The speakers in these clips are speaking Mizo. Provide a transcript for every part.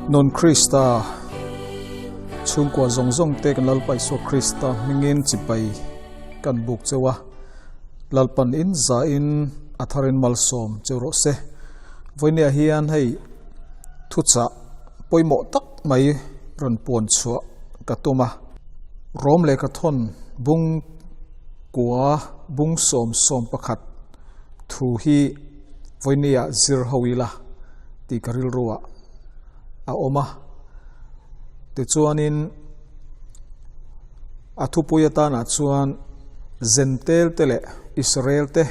Nun Krista chhungkua zawng zawng te kan Lalpa Isua Krista hmingin chibai kan buk cheu a, Lalpan in za in a tharin malsawm cheu rawh se. Vawinia hian hei thuchah pawimawh tak mai rawn puan chhuah ka tum a, Rom lehkha thawn bung kua bung 11 thu hi vawinia zir ho ila tih ka rilru ah a awm a. Tichuanin a thupui atanah chuan Zentel te leh Israel te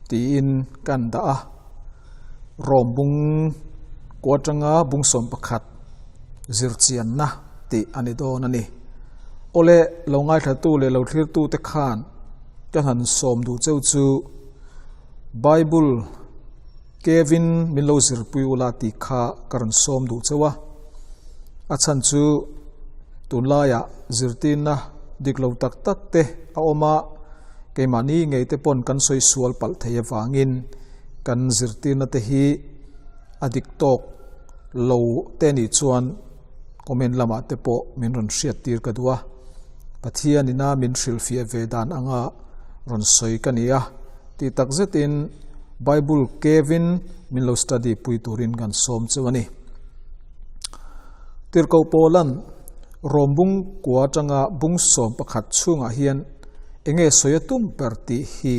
tiin kan dah a. Rom bung kua atanga bung 11 zirchianna tih a ni dawn a ni. Awle lo ngaithlatu leh lo thlirtu te khan ka han sawm duh cheu chu Bible Kevin min lo zirpui ula tih kha ka rawn sawm duh cheu a. A chhan chu tunlaiah zirtirna dik lo tak tak te a awm a, keimahni ngei te pawn kan sawi sual palh thei avangin kan zirtirna te hi a dik tawk lo te nih chuan comment lamah te pawh min rawn hriat tir ka duh a. Pathian ina min hrilhfiah ve dan anga rawn sawi ka ni a. Tih tak zetin Bible Kevin min lo study pui turin kan sawm cheu a ni. Tirhkoh Paulan Rom bung kua atanga bung 11 chhungah hian enge sawi a tum ber tih hi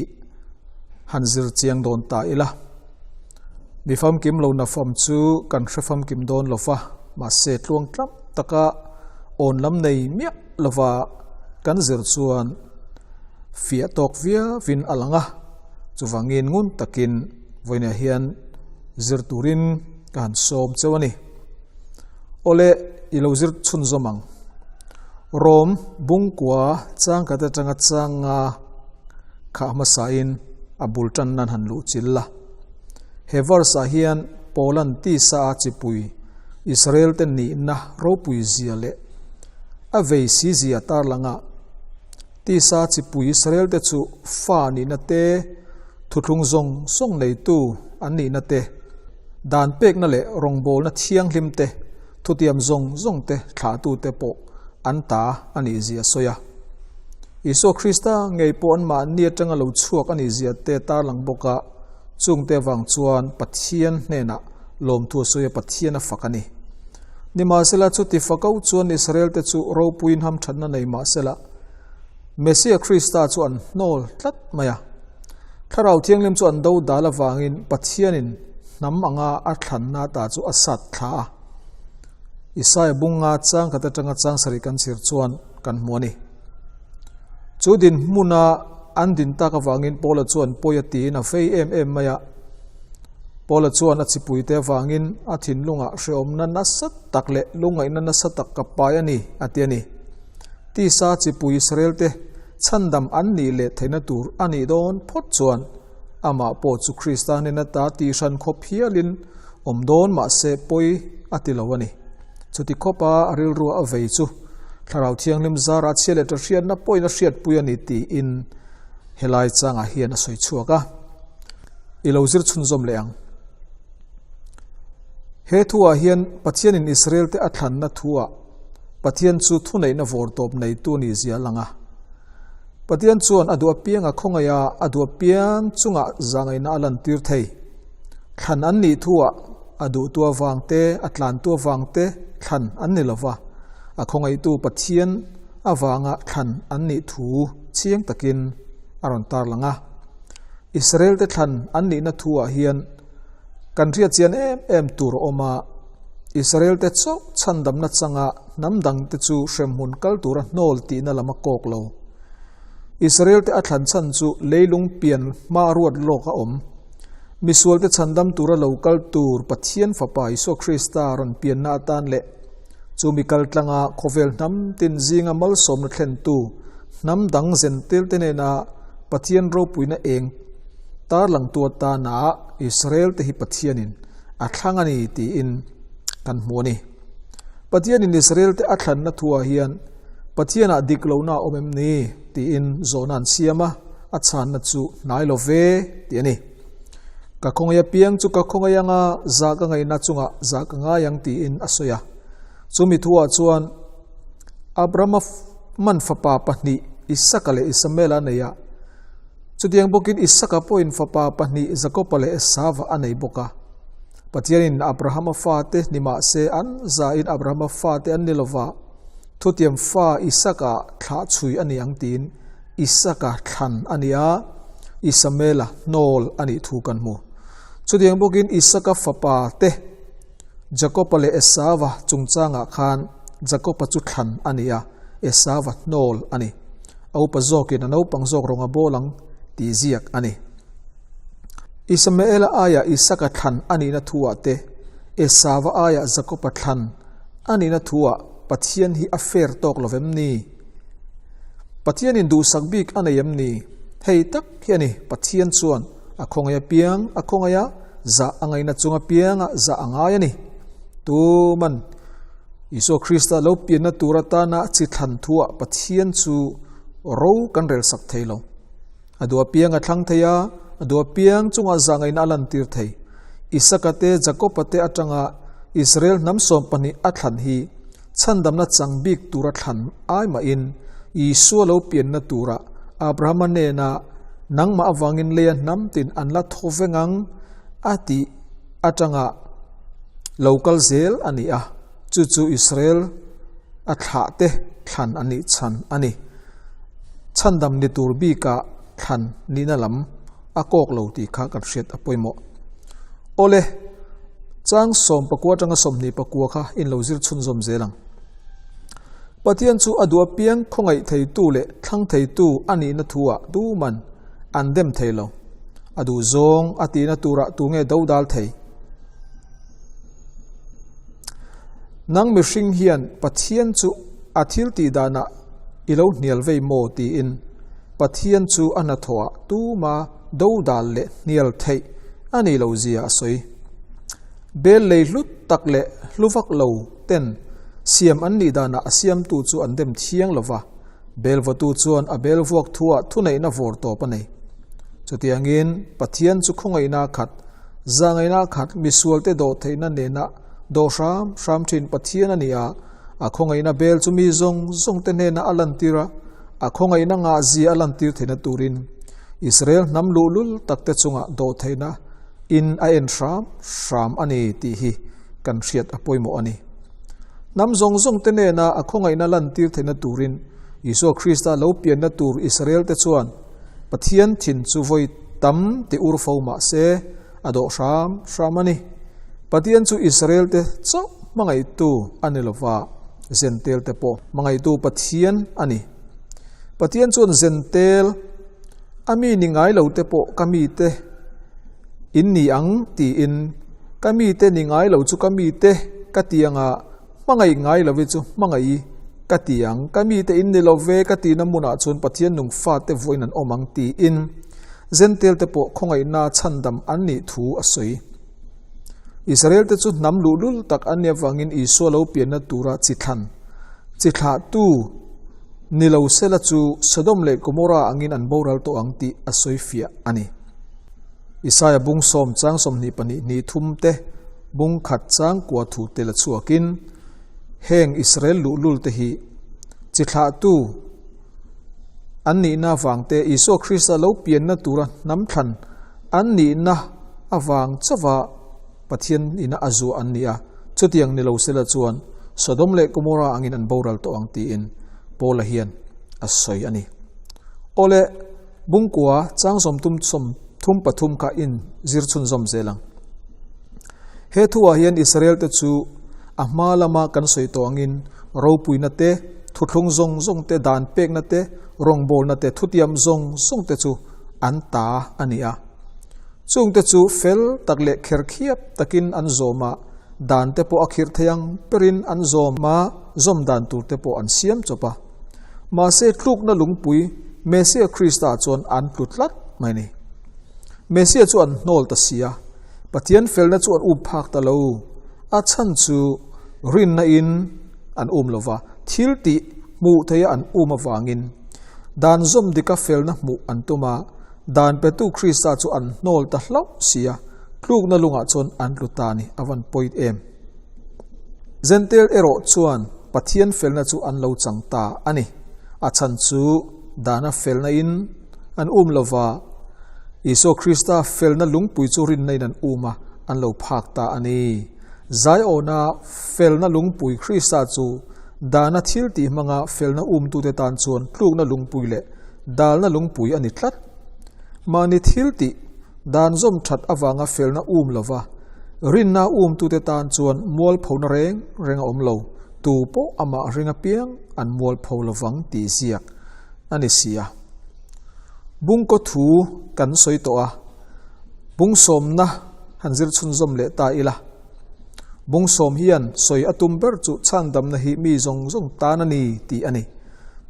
han zir chiang dawn ta ila. Mi famkim lo na fam chu kan hre famkim dawn lova, mahse tluang tlam taka awn lam nei miah lova kan zir chuan fiah tawk viauin a lang a, chuvangin ngun takin vawiinah hian zir turin ka han sawm cheu a ni. Awle, i lo zir chhunzawm ang. Rom bungkua changkhat atanga changa kha hmasain a bul tan nan han luh chil la. He verse ah hian Paulan tisa a chipui Israel te nihna ropui zia leh a vei si zia tarlanga tisa chipui Israel te chu fa nihna te, thuthlung zawng zawng neitu an nihna te, dan pekna leh rawngbawlna thianghlim te, thutiam zawng zawng te thlahtu te pawh an ta a nih zia sawi a. Isua Krista ngei pawh anmahni atanga lo chhuak a nih zia te tarlang bawk a, chungte avang chuan Pathian hnenah lawmthu a sawi a, Pathian a fak a ni. Nimahsela chuti fakau chuan Israel te chu ropuiin hamthatna nei mahsela Messia Krista chu an hnawl tlat mai a. Thlarau Thianghlim chu an do dal avangin Pathianin hnam anga a thlanna ta chu a sat thla a. Isaia bunga chang khat atanga chang sarih kan chhir chuan kan hmu a ni. Chu dinhmuna an din tak avangin Paula chuan pawi a tiin a vei em em mai a. Paula chuan a chipuite avangin a thinlungah hrehawmna nasa tak leh lungngaihna nasa tak ka pai a ni, a ti a ni. Tisa chipui Israelte chhandam an nih leh theihna tur a nih dawn phawt chuan amah pawh chu Krista hnena ta tihhran khawp hialin awm dawn mahse pawi a ti lo a ni. Chuti khawpa a rilrua a vei chu Thlarau Thianghlim zara chhia leh ṭahriatna pawhin a hriatpui a ni tiin helai changah hian a sawi chhuak a. I lo zir chhunzawm leh ang. He thuah hian Pathianin Israel-te a thlanna thuah Pathian chu thuneihna vawr tawp neitu ni zia a lang a. Pathian chuan a duh apiang a khawngaih a, a duh apiang chungah zahngaihna a lantir thei. Thlan an nih thuah a duhtu avang te, a tlantu avang te thlan an ni lova, a khawngaihtu Pathian avanga thlan an nih thu chiang takin a rawn tarlang a. Israel te thlan an nihna thuah hian kan hriat chian em em tur a awm a, Israel te chauh chhandamna changa hnam dang te chu hremhmun kal tura hnawl tihna lam a kawk lo. Israel te a thlan chhan chu leilung pian hma ruat lawk a awm. Misual te chhandam tura lo kal tur Pathian Fapa Isua Krista rawn pianna atan leh chu mi kal tlanga khawvel hnam tin zinga malsawmna thlentu hnam dang zentil te nena Pathian ropuina eng tarlangtu atana Israel te hi Pathianin a thlang a ni tiin kan hmu a ni. Pathianin Israel te a thlanna thuah hian Pathianah dik lohna a awm em ni tiin zawhna an siam a, a chhanna chu hnai lo ve tih a ni. Ka khawngaih apiang chu ka khawngaih anga zah ka ngaihna chungah zah ka ngai ang tiin a sawi a. Chumi thuah chuan Abrahama man fapa pahnih Isaka leh Isamaela a nei a. Chutiang bawkin Isaka pawhin fapa pahnih Jakoba leh Esava a nei bawk a. Pathianin Abrahama fate ni mah se an zahin Abrahama fate an ni lova, thutiam fa Isaka thlah chhui a ni ang tiin Isaka thlan a ni a, Isamaela hnawl a nih thu kan hmu. Chutiang bawkin Isaka fapa te Jakoba leh Esava chungchangah khan Jakoba chu thlan a ni a, Esava hnawl a ni. A upa zawkin a naupang zawk rawng a bawl ang tih ziak a ni. Isamaela aiah Isaka thlan a nihna thuah te, Esava aiah Jakoba thlan a nihna thuah Pathian hi a fair tawk lo vem ni? Pathianin duhsak bik a nei em ni? Hei tak hi a ni, Pathian chuan a khawngaih apiang a khawngaih a, zah a ngaihna chung apianga zah a ngai a ni. Tuman Isua Krista lo pianna tur atana chi thlan thuah Pathian chu ro kan relsak thei lo. A duh apiang a thlang thei a, a duh apiang chungah zahngaihna a lantir thei. Isaka te, Jakoba te atanga Israel hnam 12 a thlan hi chhandamna chang bik tura thlan ai mahin Isua lo pianna tura Abrahama nena nangmah avangin leia hnam tin an la thaw veng ang a tih atanga lo kal zel a ni a, chu chu Israel a thlah te thlan a nih chhan a ni. Chhandam ni tur bikah thlan nihna lam a kawk lo tih kha kan hriat a pawimawh. Awle, chang 19 atanga 24 kha in lo zir chhunzawm zel ang. Pathian chu a duh apiang khawngaih theitu leh thlang theitu a nihna thuah duman an dem thei lo. A duh zawng a tihna turah tunge do dal thei? Nang mihring hian Pathian chu a thil tih danah i lo hnial vei maw tiin Pathian chu a hnathawhah tuma do dal leh hnial theih a nih lo zia a sawi. Bel lei hlut tak leh hlu vak lo ten siam an nih danah a siamtu chu an dem thiang lo va, bel vawtu chuan a bel vuak thuah thuneihna vawr tawp a nei. Chutiangin Pathian chu khawngaihna khat, zahngaihna khat misualte dawh theihna nena dawh hram hram thin Pathian a ni a, a khawngaihna bel chu mi zawng zawng te hnena a lantir a, a khawngaihna ngahzia a lantir theihna turin Israel hnam luhlul tak te chungah dawh theihna in a en hram hram a ni tih hi kan hriat a pawimawh a ni. Hnam zawng zawng te nena a khawngaihna lantir theihna turin Isua Krista lo pianna tur Israel te chuan Pathian thin chu vawi tam ti ur fo mah se a dawh hram hram a ni. Pathian chu Israel te chauh hmangaihtu a ni lova, Zentel te pawh hmangaihtu Pathian a ni. Pathian chuan Zentel a mi ni ngai lo te pawh ka mi te in ni ang tiin ka mi te ni ngai lo chu ka mi te ka ti anga hmangaih ngai lo hi chu hmangaih ka ti ang, ka mi te in ni lo ve ka tihna hmunah chuan Pathian nung fate vawiin an awm ang tiin Zentel te pawh khawngaihna chhandam an nih thu a sawi. Israel te chu hnam luhlul tak an nih avangin Isua lo pianna tura chi thlan, chi thlahtu ni lo sela chu Sodom leh Gomorrah angin an boral tawh ang tih a sawi fiah a ni. Isaia bung sawm chang 22 hnih thum te, bung khat chang kua thu te la chhuakin heng Israel luhlul te hi chi thlahtu an nihna avang te, Isua Krista lo pianna tura hnam thlan an nihna avang chauha Pathian ina a zuah an ni a, chutiang ni lo sela chuan Sodom leh Gomorrah angin an boral tawh ang tiin Paula hian a sawi a ni. Awle, bungkua chang sawmtum sawmthum pathum kha in zir chhunzawm zel ang. He thuah hian Israel te chu a hma lama kan sawi tawh angin ropuina te, thuthlung zawng zawng te, dan pekna te, rawngbawlna te, thutiam zawng zawng te chu an ta a ni a. Chungte chu fel tak leh kherkhiap takin an zawm a, dan te pawh a khirh thei ang perin an zawm a, zawm dan tur te pawh an siam chawp a. Mahse tlukna lungpui Messia Krista chuan an tlu tlat mai ni. Messia chu an hnawl ta si a, Pathian felna chu an um phak ta lo. A chhan chu rinna in an um lova, thil tih hmuh theia an um avangin dan zawm dika felna hmuh an tum a, dan petu Krista chu an hnawl ta hlauh si a. Tlukna lungah chuan an tlu ta a ni, a van pawi em. Jentail erawh chuan Pathian felna chu an lo chang ta a ni. A chhan chu dana felna in an um lova, Isua Krista felna lungpui chu rinna in an um a, an lo phak ta a ni. Zaiawna felna lungpui Krista chu dana thil tih hmanga felna umtute tan chuan tlukna lungpui leh dalna lungpui a ni tlat. Mahni thil tih Dan zawm that avanga felna um lova rinna umtute tan chuan mualphona reng reng a awm lo, tu pawh amah ring apiang an mualpho lovang tih ziak a ni si a. Bungkaw thu kan sawi tawh a, bung sawmna han zir chhunzawm leh ta ila. Bung sawm hian sawi a tum ber chu chhandamna hi mi zawng zawng tan a ni tih a ni.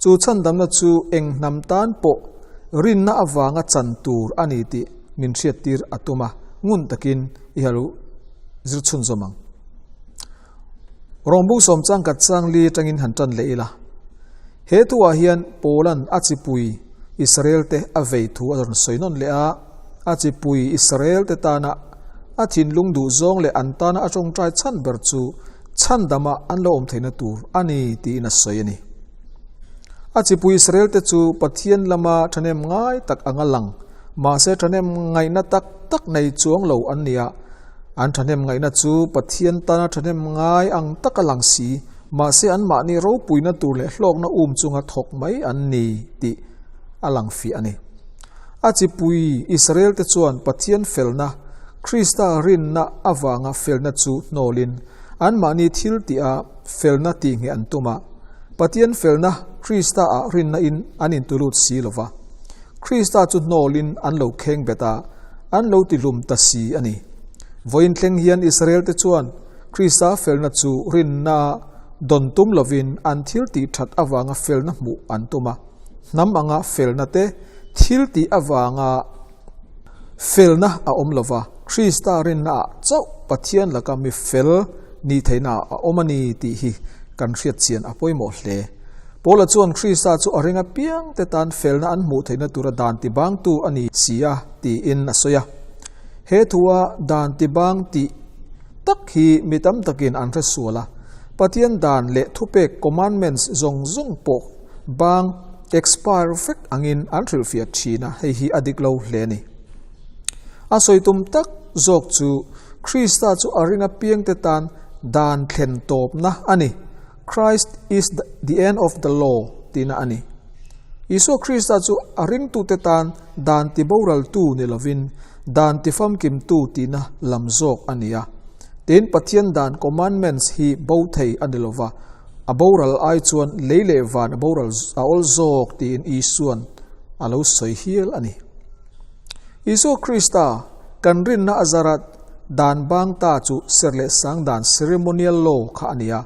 Chu chhandamna chu eng hnam tan pawh rinna avanga chan tur a ni tih min hriattir a tum a, ngun takin i halo zir chhunzawm ang. Rawng bung sawm chang kat chang li atangin han tan leh ila. He thuah hian Paulan a chipui Israel te a vei thu a rawn sawi nawn leh a, a chipui Israel te tana a thinlung duh zawng leh an tana a tawngtai chhan ber chu chhandama an lo awm theihna tur a ni tiin a sawi a ni. A chipui Israel te chu Pathian lama thahnem ngai tak anga lang, mahse thahnem ngaihna tak tak nei chuang lo an ni a. An thahnem ngaihna chu Pathian tana thahnem ngai ang taka lang si, mahse anmahni ropuina tur leh hlawkna um chunga thawk mai an ni tih a lang fiah a ni. A chipui Israel te chuan Pathian felna, Krista rinna avanga felna chu hnawlin anmahni thil tih-a felna tih ngheh an tum a. Pathian felna Krista ah rinna in an intulut si lo va. Krista chu hnawlin an lo kheng bet a, an lo tihlum ta si a ni. Vawiin thleng hian Israel te chuan Krista felna chu rinna dawn tum lovin an thil tih that avanga felna hmuh an tum a. Hnam anga felna te thil tih avanga felna a awm lo va, Krista rinna ah chauh Pathian laka mi fel nih theihna a awm a ni tih hi kan hriat chian a pawimawh hle. Paula chuan Krista chu a ring apiang te tan felna an hmuh theihna tura dan tibangtu a ni si a tiin a sawi a. He thua dan tibang tih tak hi mi tam takin an hre sual a, Pathian dan leh thupek commandments zawng zawng pawh bang expire vek angin an hrilhfiah thin a, hei hi a dik lo hle a ni. A sawi tum tak zawk chu Krista chu a ring apiangte tan dan thlen tawpna a ni, Christ is the end of the law tihna a ni. Isua Krista chu a ringtute tan dan tiboraltu ni lovin dan tifamkimtu tihna lam zawk a ni a. Tin, Pathian dan commandments hi bo thei a ni lova, a boral ai chuan lei leh van a boral a awl zawk tiin Isua'n a lo sawi hial a ni. Isua Krista kan rinna a zara dan bang ta chu ser leh sang dan ceremonial law kha a ni a.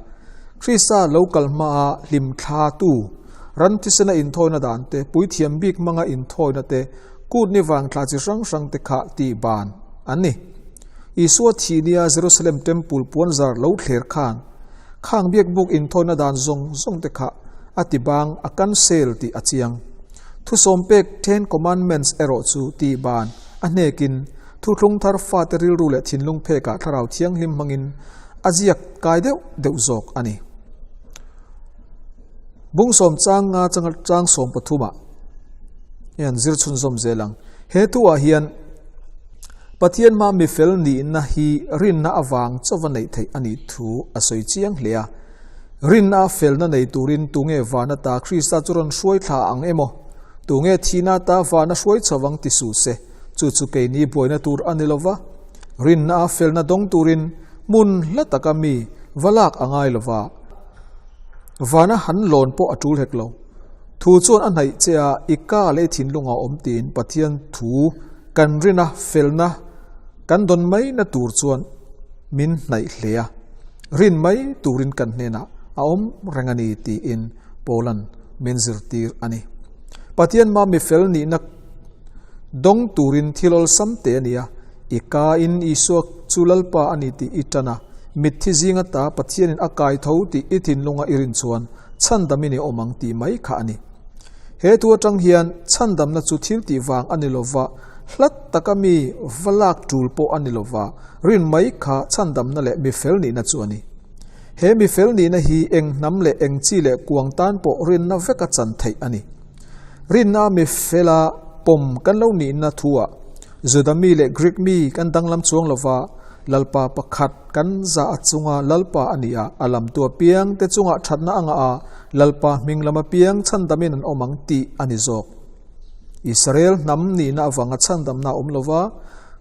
Krista lo kal hmaa hlim thla tu, ran thisena inthawina dan te, puithiam bik hmanga inthawina te, kut ni vang thla chi hrang hrang te kha tih ban an ni. Isua thih nia Jerusalem Temple puanzar lo thler khan Khang biakbuk inthawina dan zawng zawng te kha a ti bang a cancel tih a chiang. Thusawm pek Ten Commandments erawh chu tih ban a hnekin thuthlung thar fate rilru leh thinlung phekah thlarau thianghlim hmangin a ziak kai deuh deuh zawk a ni. Bung sawm chang nga changa chang sawm pathumah hian zir chhunzawm zel ang. He thuah hian Pathian hma mifel nihna hi rinna avang chauva neih theih a nih thu a sawi chiang hle a. Rinna a felna nei turin tunge vana ta Krista chu rawn hruai thla ang emaw, tunge thihna ta vana hruai chho ang ti suh se, chu chu keini buaina tur a ni lova. Rinna a felna dawng turin hmun hla taka mi va lak a ngai lova, vana han lawn pawh a tul hek lo. Thu chuan a hnaih che a, i ka leh i thinlungah awm tiin Pathian thu Kan rina felna kan dawn mai na tur chuan min hnaih hle a, rin mai turin kan hnenah a awm reng a ni tiin Paula'n min zirtir a ni. Pathian hma mi fel nihna dawng turin thil awlsam te a ni a, i kain Isua chu Lalpa a ni tih i tan a, mitthi zinga ta Pathianin a kai tho tih i thinlunga i rin chuan chhandamin i awm ang tih mai kha a ni. He thu atang hian chhandamna chu thil tih vang a ni lova, Hlat taka mi va lak tul pawh a ni lova, rin mai kha chhandamna leh mifel nihna chu a ni. He mifel nihna hi eng hnam leh eng chi leh kuang tan pawh rinna veka chan theih a ni. Rinna mifela pawm kan lo nihna thuah Juda mi leh Greek mi kan danglam chuang lova, Lalpa pakhat kan zah a chunga Lalpa a ni a, a lamtu apiang te chungah thatna a ngah a, Lalpa hming lam apiang chhandamin an awm ang tih a ni zawk. Israel hnam nihna avanga chhandamna a awm lova,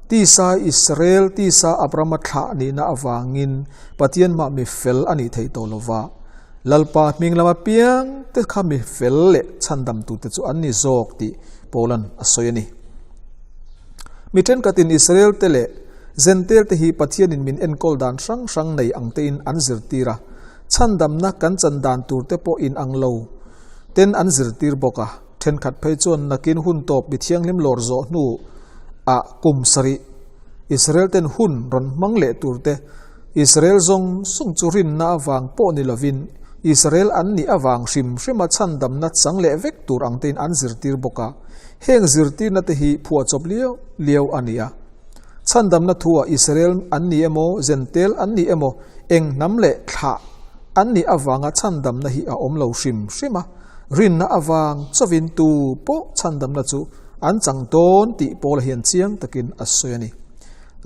tisa Israel tisa Abrahama thlah nihna avangin Pathian mah mi fel a nih theih tawh lova, Lalpa hming lam apiang te kha mi fel leh chhandamtute chu an ni zawk tih Paula'n a sawi a ni. Mi thenkhatin Israel te leh Zentel te hi Pathianin min enkawl dan hrang hrang nei ang tein an zirtir a, chhandamna kan chan dan tur te pawh inang lo ten an zirtir bawk a. Thenkhat phei chuan nakin hun tawp mi thianghlim lawr zawh hnu ah kum sarih Israel ten hun rawn hmang leh tur te, Israel zawng zawng chu rinna avang pawh ni lovin Israel an nih avang hrim hrima chhandamna chang leh vek tur ang tein an zirtir bawk a. Heng zirtirna te hi phuahchawp liau liau a ni a. Chhandamna thuah Israel an ni emaw, Zentel an ni emaw, eng hnam leh thlah an nih avanga chhandamna hi a awm lo hrim hrim a. Rinna avang chawin tu pawh chhandamna chu an chang dawn tih Paula hian chiang takin a sawi a ni.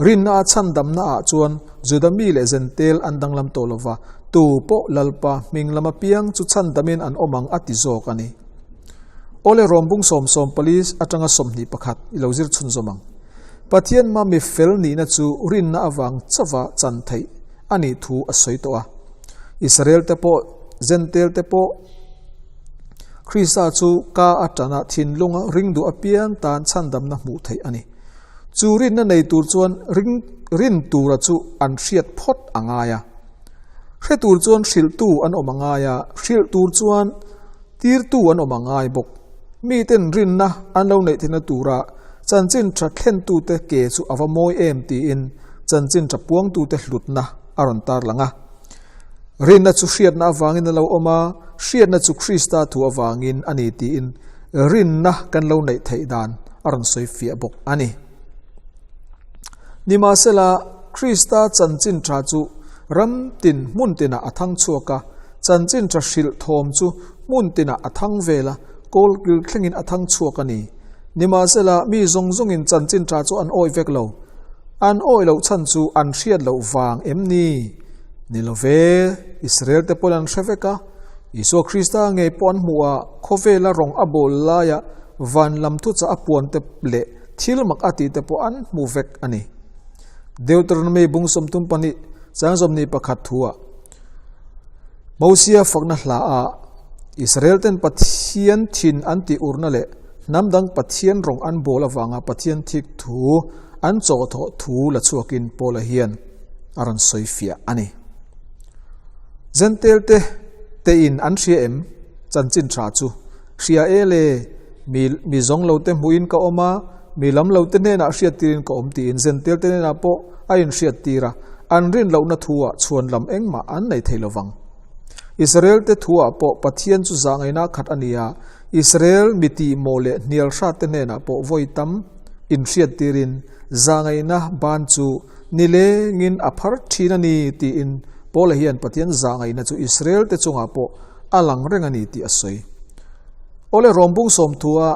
Rinna a chhandamna ah chuan Juda mi leh Zentel an danglam tawh lova, tu pawh Lalpa hming lama piang chu chhandamin an awm ang a ti zawk a ni. Awle Rawmbung sawmsawm pali atanga 21 i lo zir chhunzawm ang. Pathian hma mi fel nihna chu rinna avang chauha chan theih a nih thu a sawi tawh a. Israel te pawh, Zentel te pawh Krista chu ka atana thinlunga ring duh apiang tan chhandamna hmuh theih a ni. Chu rinna nei tur chuan ring rin tura chu an hriat phawt a ngai a. Hre tur chuan hrilhtu an awm a ngai a, hrilh tur chuan Tirtu an awm a ngai bawk. Miten rinna an lo neih theihna tura chanchin tha thlentute ke chu a va mawi em tiin chanchin tha puangtute hlutna a rawn tarlang a. Rinna chu hriatna avangin a lo awm a, hriatna chu Krista thu avangin a ni tiin rinna kan lo neih theih dan a rawn sawi fiah bawk a ni. Nimahsela, Krista chanchin tha chu ram tin hmun tinah a thang chhuak a, chanchin tha hrilh thawm chu hmun tinah a thang vel a, kawlkil thlengin a thang chhuak a ni. Nimahsela, mi zawng zawngin chanchin tha chu an awih vek lo. An awih loh chhan chu an hriat loh vang em ni? Ni lo ve, Israel te pawn an hre vek a, Isua Krista ngei pawh an hmuh a, khawvela rawng a bawl laia van lam thuchah a puan te leh Thil mak a tih te pawh an hmu vek a ni. Deuteronomy bung 32 chang 21 thuah Mosia fakna hla a Israel ten Pathian thin an tih urna leh hnam dang Pathian rawng an bawl avanga Pathian thik thu an chaw thawh thu la chhuakin Paula hian a rawn sawi fiah a ni. Zentel te tein an hria em? Chanchin tha chu hria e le. Mi mi zawng lo te hmuhin ka awm a, mi lam lo te hnenah hriattirin ka awm tiin Zentel te hnenah pawh a inhriattir a, an rin lohna thuah chhuan lam engmah an nei thei lovang. Israel te thuah pawh Pathian chu zahngaihna khat a ni a, Israel mi tihmawh leh hnial hrat te hnenah pawh vawi tam inhriattirin zahngaihna ban chu nilengin a phar thin a ni tiin Paula hian Pathian zahngaihna chu Israel te chungah pawh a lang reng a ni tih a sawi. Awle Rawmbung sawmthua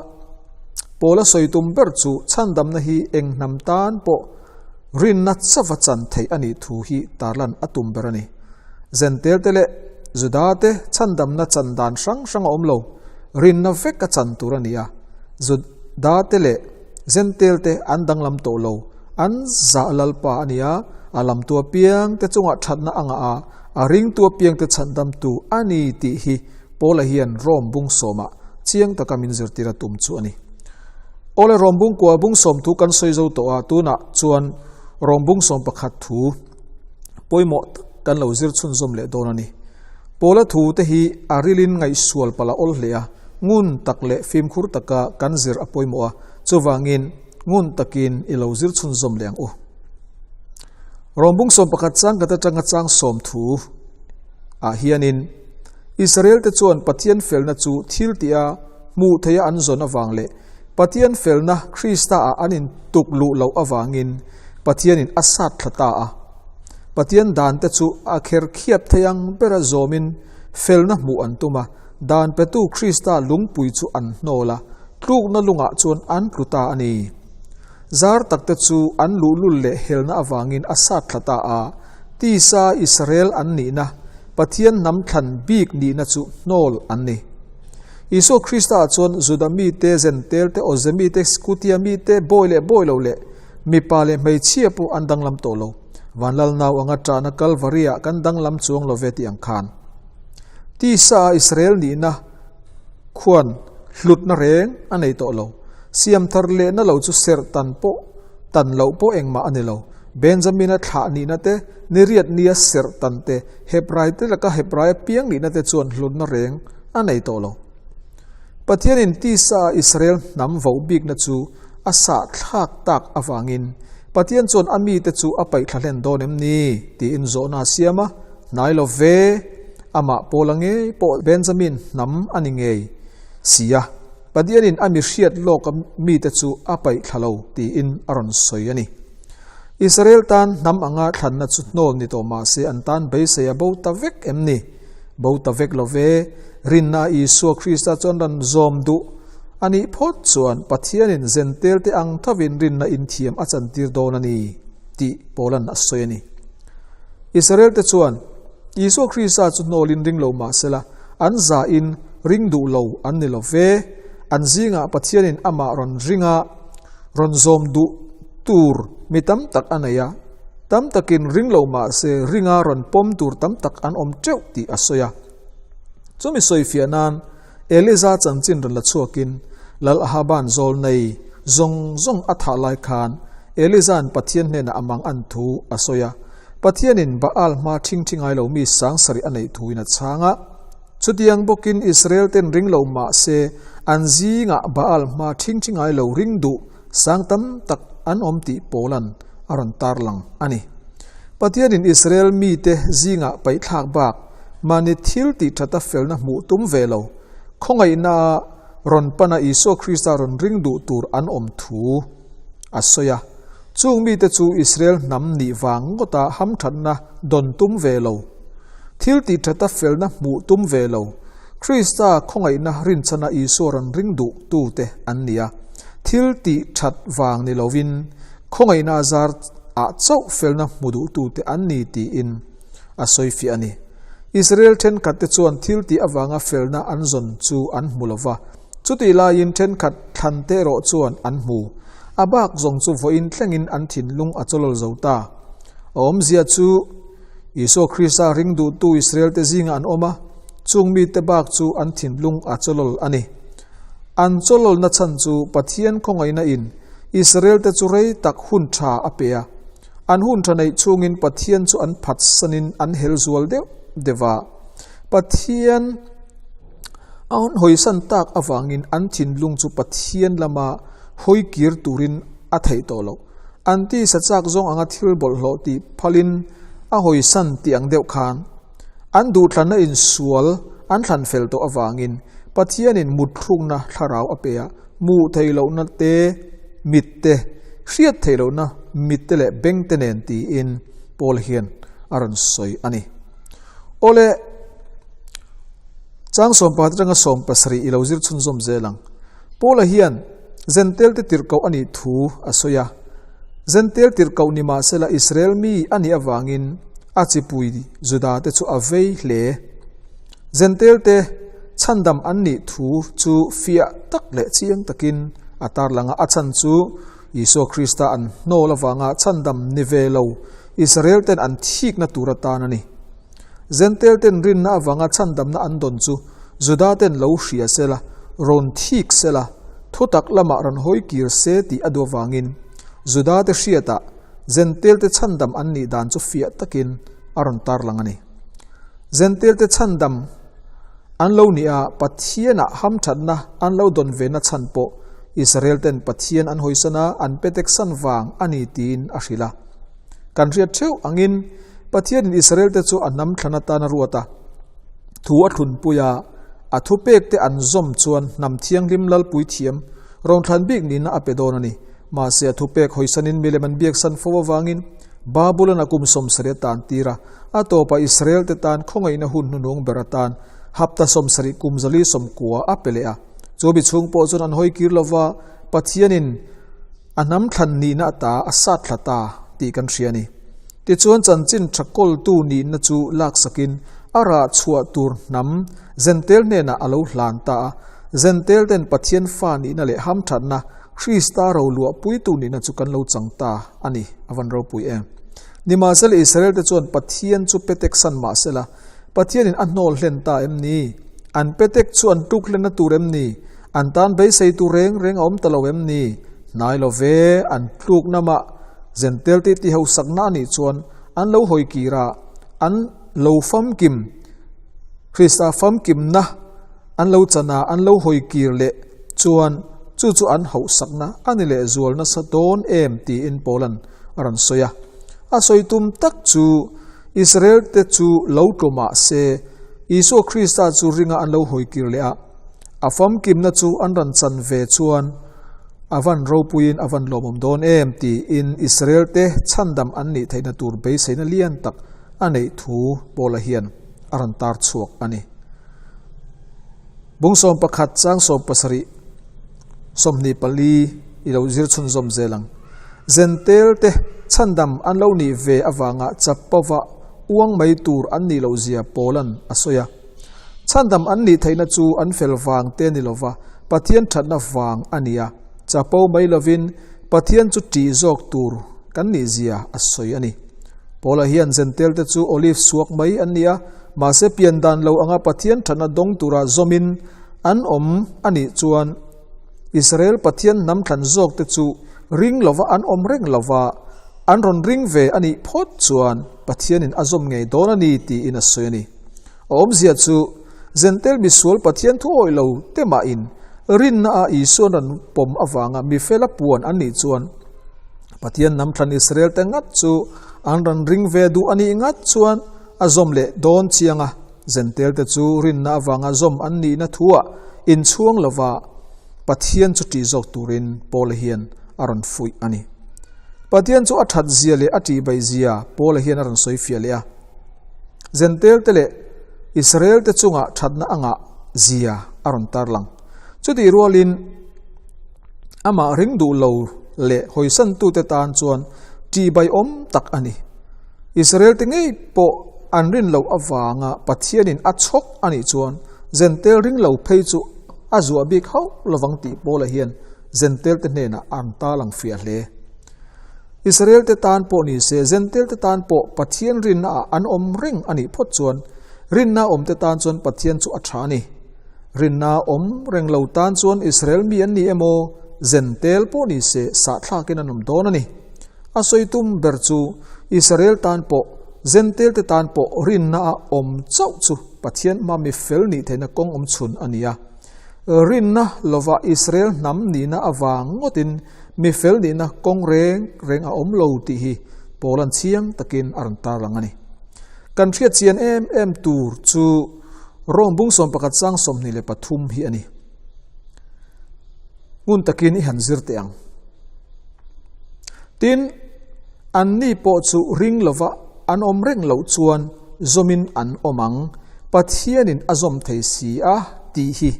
Paula sawi tum ber chu chhandamna hi eng hnam tan pawh rinna chauha chan theih a nih thu hi tarlan a tum ber a ni. Zentel te leh Juda te chhandamna chan dan hrang hrang a awm lo, rinna vek a chan tur a ni a. Juda te leh Zentel te an danglam tawh lo, an zah Lalpa a ni a, a lamtu apiang te chungah thatna a ngah a, a ringtu apiang te chhandamtu a ni tih hi Paula hian Rome bung sawmah chiang taka min zirtir a tum chu a ni. Awle Rome bung kua bung sawm thu kan sawi zo tawh a, tunah chuan Rome bung sawm pakhat thu pawimawh tak kan lo zir chhunzawm leh dawn a ni. Paula thu te hi a rilin ngaihsual palh a awl hle a, ngun tak leh fimkhur taka kan zir a pawimawh a, chuvangin ngun takin i lo zir chhunzawm leh ang u. Rome bung sawm pakhat chang khat atanga chang sawm thu ah hianin Israel te chuan Pathian felna chu thil tia hmuh theia an zawn avang leh Pathian felna Krista-ah an intuk luh loh avangin Pathianin a sat thla ta a. Pathian dante chu a kher khiap thei ang bera zawmin felna hmuh an tum a, dan petu Krista lungpui chu an hnawl a, tlukna lungah chuan an tlu ta a ni. Zar takte chu an luhlul leh helna avangin a sat thla ta a, tisa Israel an nihna, Pathian hnam thlan bik nihna chu hnawl an ni. Isua Krista-ah chuan Juda mite, Zentel te, Awze mite, Skutia mite, bawi leh bawi lo leh mipa leh hmeichhia pawh an danglam tawh lo. Vanlal nau anga ṭahna Kalvari-ah kan danglam chuang lo ve tih ang khan. Tisa-a Israel nihna khuan hlutna reng a nei tawh lo. Siam thar lehna lo chu serh tan pawh tan loh pawh engmah a ni lo. Benjamina thlah nihna te, niriat nia serh tan te, Hebrai te laka Hebrai apiang nihna te chuan hlutna reng a nei tawh lo. Pathianin tisa-a Israel hnam voh bikna chu a sah thlak tak avangin Pathian chuan a mite chu a paih thla hlen dawn em ni? tiin zawhna a siam a, hnai lo ve, amah Paula ngei pawh Benjamin hnam a ni ngei si a, Pathianin a mi hriat lawka mite chu a paih thla lo tiin a rawn sawi a ni. Israel tan hnam anga thlanna chu hnawl ni tawh mah se an tan beisei a bo ta vek em ni? Bo ta vek lo ve, rinna Isua Krista chuan rawn zawm duh a nih phawt chuan Pathianin zentelte ang thovin rinna inthiam a chantir dawn a ni tih Paula'n a sawi a ni. Israelte chuan Isua Krista chu hnawlin ring lo mah sela, an zahin ring duh lo an ni lo ve. An zingah Pathianin amah rawn ringa rawn zawm duh tur mi tam tak a nei a. Tam takin ring lo mah se ringa rawn pawm tur tam tak an awm teuh tih a sawi a. Chumi sawifiah nan Eliza chanchin rawn la chhuakin Lal Ahaban zawl nei zawng zawng a thah lai khan Eliza'n Pathian hnenah a mang an thu a sawi a. Pathianin Baal hma thingthi ngai lo mi sangsarih a neih thuin a chhang a. Chutiang bawkin Israel ten ring lo mah se an zingah Baal hma thingthi ngai lo ring duh Sang tam tak an awm tih Paula'n a rawn tarlang a ni. Pathianin Israel mite zingah paihthlak bak mahni thil tih thata felna hmuh tum ve lo, khawngaihna rawn pana Isua Krista rawn ring duh tur an awm thu a sawi a. Chung mite chu Israel hnam nih vang ngawta hamthatna dawn tum ve lo, thil tih thata felna hmuh tum ve lo, Krista khawngaihna rinchhana Isua rawn ring duh tute an ni a. Thil tih that vang ni lovin khawngaihna zar ah chauh felna hmu duhtute an ni tiin a sawi fiah a ni. Israel thenkhatte chuan thil tih avanga felna an zawn chu an hmu lo va, chutih laiin thenkhat thlante erawh chuan an hmu. A bak zawng chu vawiin thlengin an thinlung a chawlawl zo ta. A awmzia chu Isua Krista ring duhtu Israelte zingah an awm a, chung mite bak chu an thinlung a chawlawl a ni. An chawlawlna chhan chu Pathian khawngaihna in Israelte chu rei tak hun tha a pe a. An hun tha neih chhungin Pathian chu an phatsanin an hel zual deuh deuh a. Pathian a hawisan tak avangin an thinlung chu Pathian lama hawi kir turin a theih tawh loh. An tisa chak zawng anga thil bawlhhlawh tih phalin a hawisan tih ang deuh khan An duhthlanna insual an thlan fel tawh avangin Pathianin mutthlukna thlarau a pe a, hmuh theih lohna te, mit te, hriat theih lohna mit te leh beng te nen tiin Paul hian a rawn sawi a ni. Awle, chang sawmpakhat atanga 70 i lo zir chhunzawm zel ang. Paula hian Zentel te tirhkoh a nih thu a sawi a. Zentel tirhkoh ni mahsela Israel mi a nih avangin a chipui Juda te chu a vei hle. Zentel te chhandam an nih thu chu fiah tak leh chiang takin a tarlang a, a chhan chu Isua Krista an hnawl avanga chhandam ni ve lo Israel ten an thikna tur atan a ni. Zentel ten rinna avanga chhandamna an dawn chu Juda ten lo hria sela, rawn thik sela, thutak lamah rawn hawi kir se tih a duh avangin Juda te hriatah Zentelte chhandam an nih dan chu fiah takin a rawn tarlang a ni. Zentelte chhandam an lo nih a, Pathianah hamthatna an lo dawn ve na chhan pawh Israel ten Pathian an hawisan a, an petek san vang a ni tiin a hrilh a. Kan hriat theuh angin Pathianin Israel te chu a hnam thlan atan a ruat a, thu a thlunpui a, a thupek te an zawm chuan hnam thianghlim lalpui thiam. Rawn thlan bik nihna a pe dawn a ni. Mahse a thupek hawisanin milem an biaksan fo avangin Babulan a kum 70 a tan tir a, a tawpah Israel te tan khawngaihna hun hnunung ber atan hapta 70 kum 490 a pe leh a. Chu mi chhung pawh chuan an hawi kir lova Pathianin a hnam thlan nihna ata a sat thla ta tih kan hria a ni. Tichuan chanchin tha kawltu nihna chu laksakin a rah chhuah tur hnam Zentel hnenah a lo hlan ta a. Zentel ten Pathian fa nihna leh hamthatna Krista roluah puitu nihna chu kan lo chang ta a ni, a van ropui em. Nimahsela Israel te chuan Pathian chu petek san mahsela Pathianin a hnawl hlen ta em ni? An petek chu an tluk hlenna tur em ni? An tan beisei tur reng reng a awm ta lo em ni? Hnai lo ve, an tluk namah Zentel tih ti hausakna a nih chuan an lo hawi kir a, an lo famkim, Krista famkimna an lo chan a, an lo hawi kir leh chuan chu chu an hauhsakna a ni leh zual nasa dawn em tiin Paula'n a rawn sawi a. A sawi tum tak chu Israel te chu lo tlu mah se, Isua Krista chu ringa an lo hawi kir leh a, a famkimna chu an rawn chan ve chuan a van ropuiin a van lawmawm dawn em tiin Israel te chhandam an nih theihna tur beiseina lian tak a neih thu Paula hian a rawn tar chhuak a ni. Bung 11 chang 17 24 i lo zir chhunzawm zel ang. Zentel te chhandam an lo nih ve avanga chapova uang mai tur an nih loh zia Paula'n a sawi a. Chhandam an nih theihna chu an fel vang te ni lova Pathian thatna vang a ni a, chapo mai lovin Pathian chu ṭih zawk tur kan nih zia a sawi a ni. Paula hian Zentel te chu olive suak mai an ni a, mahse pian dan lo anga Pathian thatna dawng tura zawmin an awm a nih chuan Israel Pathian hnam thlan zawk te chu ring lova an awm reng lova, an rawn ring ve a nih phawt chuan Pathianin a zawm ngei dawn a ni tiin a sawi a ni. A awmzia chu Zentel misual Pathian thu awih lo te mahin rinna a Isuan rawn pawm avanga mifela puan an nih chuan Pathian hnam thlan Israel te ngat chu an rawn ring ve duh a nih ngat chuan a zawm leh dawn chiang a. Zentel te chu rinna avanga zawm an nihna thuah inchhuang lova Pathian chu ṭih zawk turin Paula hian a rawn fuih a ni. Pathian chu a ṭhat zia leh a ṭihbaih zia Paula hian a rawn sawi fiah leh a. Zentel te leh Israel te chungah ṭhatna a ngah zia a rawn tarlang. Chutih rualin amah ring duh lo leh hawisantute tan chuan ṭihbaihawm tak a ni. Israel te ngei pawh an rin loh avanga Pathianin a chhawk a nih chuan Zentel ring lo phei chu a zuah bik hauh lovang tih Paula hian Zentel te hnenah an tarlang fiah hle. Israel te tan pawh ni se, Zentel te tan pawh Pathian rinna ah an awm reng a nih phawt chuan rinna awm te tan chuan Pathian chu a tha a ni. Rinna awm reng lo tan chuan Israel mi an ni emaw, Zentel pawh ni se sahthlakin an awm dawn a ni. A sawi tum ber chu Israel tan pawh, Zentel te tan pawh rinna a awm chauh chu Pathian hma mi fel nih theihna kawng awm chhun a ni a. Rinna lova Israel hnam nihna avang ngawtin mi fel nihna kawng reng reng a awm lo tih hi Paula'n chiang takin a rawn tarlang a ni. Kan hriat chian em em tur chu Rom bung 11 chang 23 hi a ni. Ngun takin i han zir teh ang. Tin, anni pawh chu ring lova an awm reng loh chuan zawmin an awm ang, Pathianin a zawm thei si a tih hi.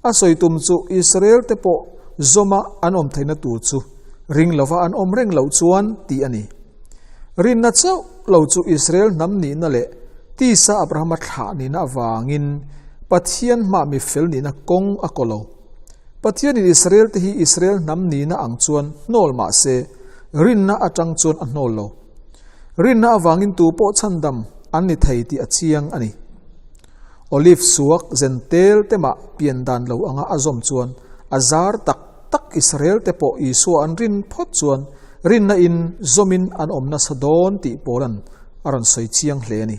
A sawi tum chu Israel te pawh zawma an awm theihna tur chu ring lova an awm reng loh chuan tih a ni. Rinna chauh lo chu Israel hnam nihna leh tisa Abrahama thlah nihna avangin Pathian hmah mi fel nihna kawng a kaw lo. Pathianin Israel te hi Israel hnam nihna ang chuan hnawl mah se, rinna atang chuan a hnawl lo. Rinna avangin tu pawh chhandam an ni thei tih a chiang a ni. Olive suak zen tel te mah pian dan lo anga a zawm chuan a zar tak tak Israel te pawh Isua an rin phawt chuan rinna in zawmin an awm nasa dawn tih Paula'n a rawn sawi chiang hle a ni.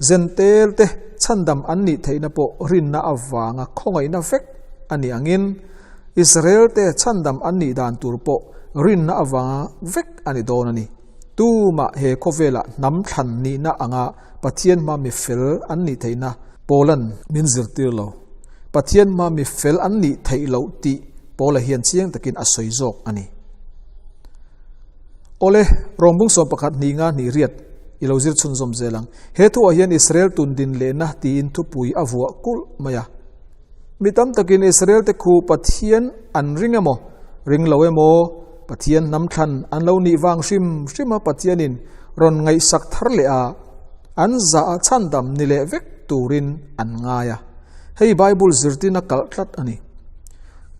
Zen tel te chhandam an nih theihna pawh rinna avanga khawngaihna vek a nih angin Israel te chhandam an nih dan tur pawh rinna avanga vek a ni dawn a ni. Tumah he khawvelah hnam thlan nihna anga Pathian hma mi fel an nih theihna Paula'n min zirtir lo. Pathian hma mi fel an nih theih loh tih Paula hian chiang takin a sawi zawk a ni. Awle, Rom bung 11 hnih nga hnih riat i lo zir chhunzawm zel ang. He thuah hian Israel tun din lehna tiin thupui a vuah kulh mai a. Mi tam takin Israel te khu Pathian an ring emaw, ring lo emaw, Pathian hnam thlan an lo nih vang hrim hrim a Pathianin rawn ngaihsak thar leh a, an zah a chhandam ni leh vek turin an ngai a. Hei Bible zirtirna kalh tlat a ni.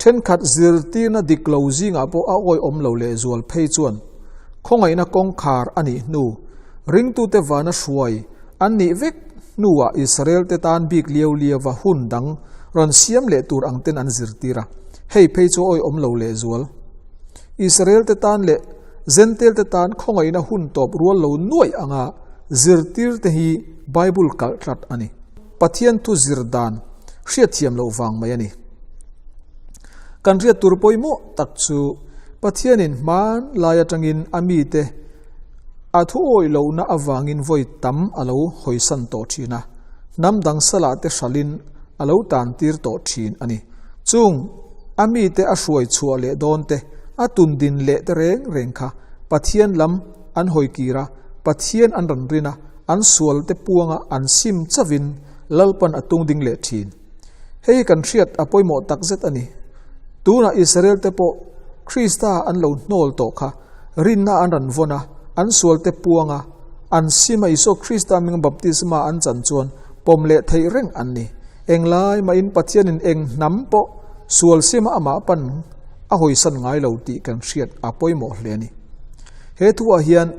Thenkhat zirtirna dik lo zingah pawh a awihawm lo leh zual phei chuan khawngaihna kawngkhar a nih hnu, ringtute vana hruai an nih vek hnuah Israel te tan bik liau liauva hun dang rawn siam leh tur ang ten an zirtir a, hei phei chu awihawm lo leh zual. Israel te tan leh Zentel te tan khawngaihna hun tawp rual lo nuaih anga zirtir te hi Bible kalh tlat a ni. Pathian thu zir dan hriatthiam loh vang mai a ni. Kan hriat tur pawimawh tak chu Pathianin hmanlai atangin a mite a thu awih lohna avangin vawi tam a lo hawisan tawh thin a, hnam dang salah te hralhin a lo tan tir tawh thin a ni. Chung a mite a hruai chhuah leh dawn te, a tun din leh te reng reng kha Pathian lam an hawi kir a, Pathian an rawn rin a, an sual te puanga an sim chauhin Lalpan a tung ding leh thin. Hei hi kan hriat a pawimawh tak zet a ni. Tunah Israel te pawh Krista an lo hnawl tawh kha rinna an rawn vawn a, an sual te puanga an sim a Isua Krista hming baptisma an chan chuan pawm leh theih reng an ni. Englai mahin Pathianin eng hnam pawh sual sima amah pan a hawisan ngai lo tih kan hriat a pawimawh hle a ni. He thuah hian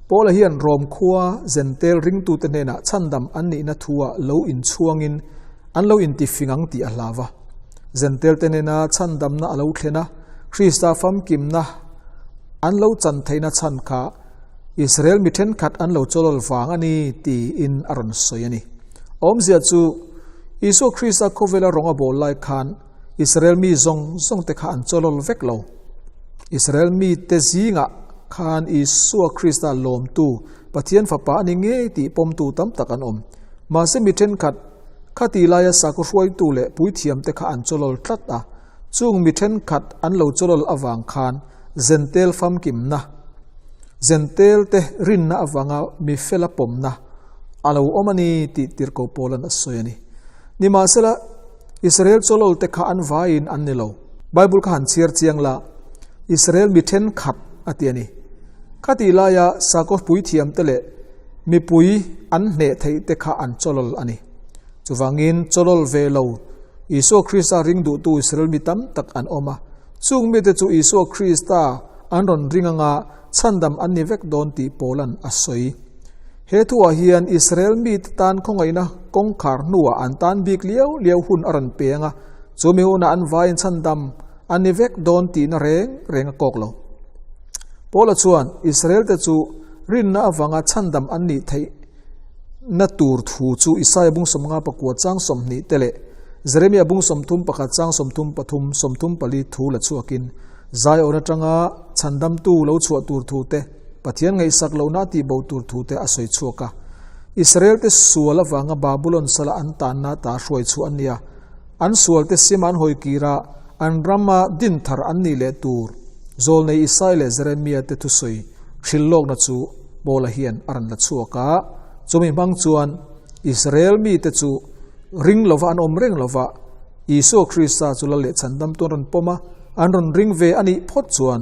Paula hian Rom khua Zentel ringtute hnenah chhandam an nihna thuah lo inchhuangin an lo intifing ang tih a hlau a. Zentelte hnena chhandamna a lo thlen a, Krista famkimna an lo chan theihna chhan kha Israel mi thenkhat an lo chawlawl vang a ni tiin a rawn sawi a ni. Awmzia chu Isua Krista khawvela rawng a bawl lai khan Israel mi zawng zawngte kha an chawlawl vek lo. Israel mite zingah khan Isua Krista lawmtu Pathian Fapa a ni ngei tih pawmtu tam tak an awm. Mahse mi thenkhat khati laia sakhaw hruaitu leh puithiamte kha an chawlawl tlat a, chung mi thenkhat an lo chawlawl avang khan Zentel famkimna, Zentel te rinna avanga mi fela pawmna a lo awm a ni tih tirhko Paulan a sawi a ni. Nimahsela, Israel chawlawl te kha an vaiin an ni lo. Bible kha han chhiar chiang la, Israel mi thenkhat a ti a ni. Khatih laia sakhaw puithiam te leh mipui an hneh theih te kha an chawlawl a ni. Chuvangin chawlawl ve lo Isua Krista ring duhtu Israel mi tam tak an awm a. Chung mite chu Isua Krista an rawn ring anga chhandam an ni vek dawn tih Paulan a sawi. He thuah hian Israel mite tan khawngaihna kawngkhar hnuah an tan bik liau liau hun a rawn peng a, chumi hunah an vaiin chhandam a ni vek dawn tihna reng reng a kawk lo. Paula chuan Israelte chu rinna avanga chhandam an nih theih na tur thu chu Isaia bung 59 chang 20 te leh Jeremia bung 31 chang 33, 34 thu la chhuakin Zion atanga chhandamtu lo chhuah tur thu te, Pathian ngaihsak lohna a tihbo tur thu te a sawi chhuak a. Israel-te sual avanga Babulon sala an tanna ta hruai chhuah an ni a. An sualte sima an hawi kir a, an rama din thar an nih leh tur Zawlnei Isai leh Jeremia te thusawi hrilh lawkna chu Paula hian a rawn la chhuak a. Chumi hmang chuan Israel mite chu ring lova an awm reng lova, Isua Krista chu lal leh chhandamtu an rawn pawm a, an rawn ring ve a nih phawt chuan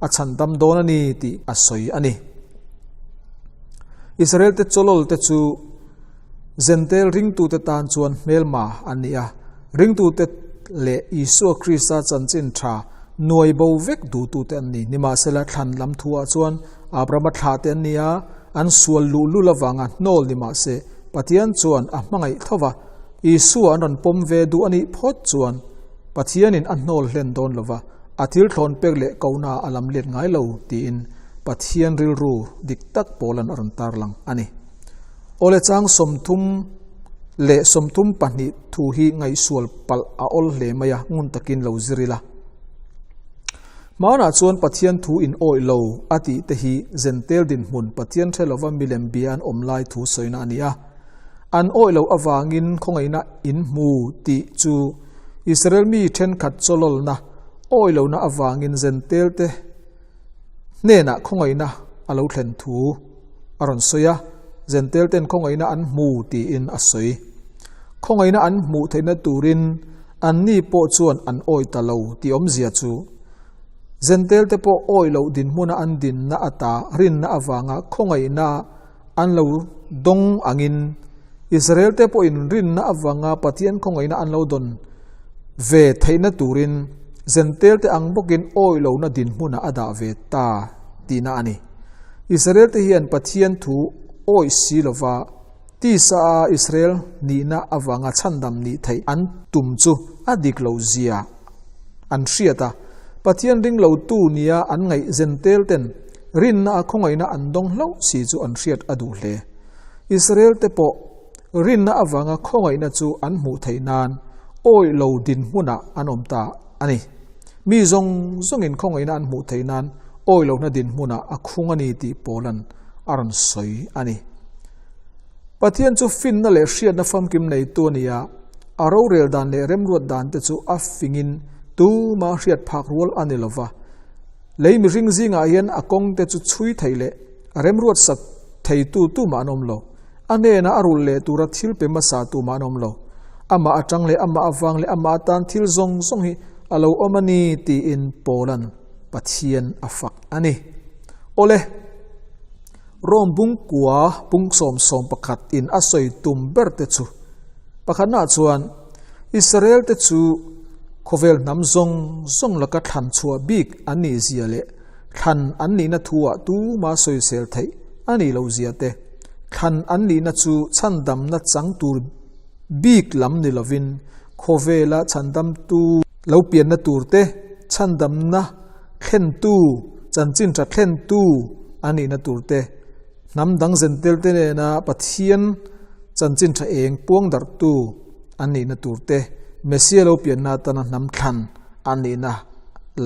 a chhandam dawn a ni tih a sawi a ni. Israel te chawlawl te chu Zentel ringtute tan chuan hmelma an ni a, ringtute leh Isua Krista chanchin tha nuai bo vek duhtute an ni. Nimahsela thlan lam thuah chuan Abrahama thlah te an ni a, an sual luh lul avanga hnawl ni mahse Pathian chuan a hmangaih tho va, Isua an rawn pawm ve duh a nih phawt chuan Pathianin a hnawl hlen dawn lo va, A thil thlawn pek leh kohna a lam let ngai lo tiin Pathian rilru dik tak Paulan a rawn tarlang a ni. Awle chang 30 leh 32 thu hi ngaihsual palh a awl hle mai a, ngun takin lo zir ila. Hmanah chuan Pathian thu in awih lo a tih te hi Zentel dinhmun Pathian hre lova milem bia an awm lai thu sawina a ni a. An awih loh avangin khawngaihna in hmu tih chu Israel mi thenkhat chawlawlna. Awi lohna avangin Zentelte hnenah khawngaihna a lo thlen thu a rawn sawi a, Zentelten khawngaihna an hmu tiin a sawi. Khawngaihna an hmuh theihna turin anni pawh chuan an awi ta lo tih awmzia chu Zentelte pawh awi loh dinhmuna an dinna ata rinna avanga khawngaihna an lo dawng angin Israelte pawhin rinna avanga Pathian khawngaihna an lo dawn ve theihna turin Zentelte ang bawkin awi lohna dinhmunah a dah ve ta tihna a ni. Israelte hian Pathian thu awi si lova tisa a Israel nihna avanga chhandam nih theih an tum chu a dik lo zia an hriat a. Pathian ring lotu nia an ngaih Zentelten rinna a khawngaihna an dawng hlauh si chu an hriat a duh hle. Israel-te pawh rinna avanga khawngaihna chu an hmuh theih nan awih lo dinhmunah an awm ta a ni. Mi zawng zawngin khawngaihna an hmuh theih nan awih lohna dinhmunah a khung a ni tih Paula'n a rawn sawi a ni. Pathian chu finna leh hriatna famkim neitu a ni a, a rorel dan leh remruat dante chu a fingin tuma hriat phak rual a ni lo va. Lei mihring zingah hian a kawngte chu chhui theih leh a remruat sak Theitu tumah an awm lo. A hnenah a rulh leh tura thil pe hmasa tumah an awm lo. Amah atang leh amah avang leh amah atan thil zawng zawng hi a lo awm a ni tiin Paula'n Pathian a fak a ni. Awle, Rome bungkua bung 11 in a sawi tum ber te chu pakhatnaah chuan Israel te chu khawvel hnam zawng zawng laka thlan chhuah bik an nih zia leh Thlan an nihna thu-ah tuma sawisel theih a nih loh zia te, thlan an nihna chu chhandamna chang tur bik lam ni lovin khawvela chhandamtu lo pianna tur te, chhandamna thlentu, chanchin tha thlentu a nihna tur te, hnam dang zentel te nena Pathian chanchin tha eng puang darhtu an nihna tur te, Messia lo pianna atana hnam thlan a nihna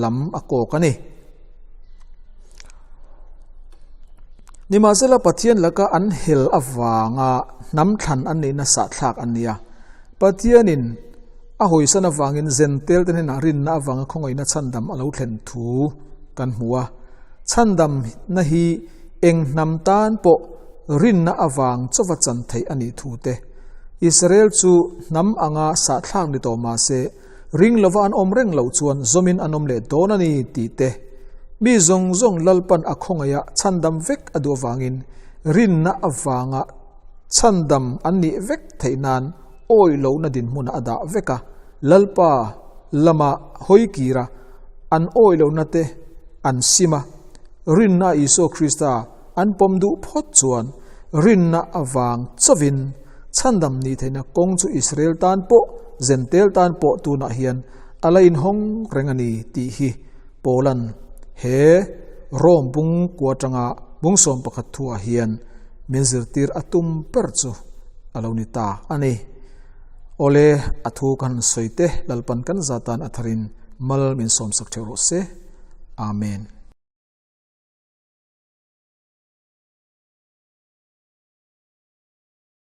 lam a kawk a ni. Nimahsela Pathian laka an hel avanga hnam thlan an nihna sahthlak an ni a. Pathianin a hawisan avangin zentel te hnenah rinna avanga khawngaihna chhandam a lo thlen thu kan hmu a. Chhandamna hi eng hnam tan pawh rinna avang chauva chan theih a nih thu te. Israel chu hnam anga sahthlak ni tawh mahse, Ring lova an awm reng loh chuan zawmin an awm leh dawn a ni tih te, mi zawng zawng Lalpan a khawngaih a chhandam vek a duh avangin rinna avanga chhandam an nih vek theih nan awih lohna dinhmunah a dah vek a, Lalpa lama hawi kir a, an awih lohna te an sim a, rinna Isua Krista an pawm duh phawt chuan rinna avang chauhin Chhandam nih theihna kawng chu Israel tan pawh, Zentel tan pawh tunah hian a la inhawng reng a ni tih hi Paula'n he Rome bung kua atanga bung 11 thuah hian min zirtir a tum ber chu a lo ni ta a ni. Awle, a thu ka han sawi te Lalpan kan zatan a tharin mal min sawmsak theuh rawh se. Amen.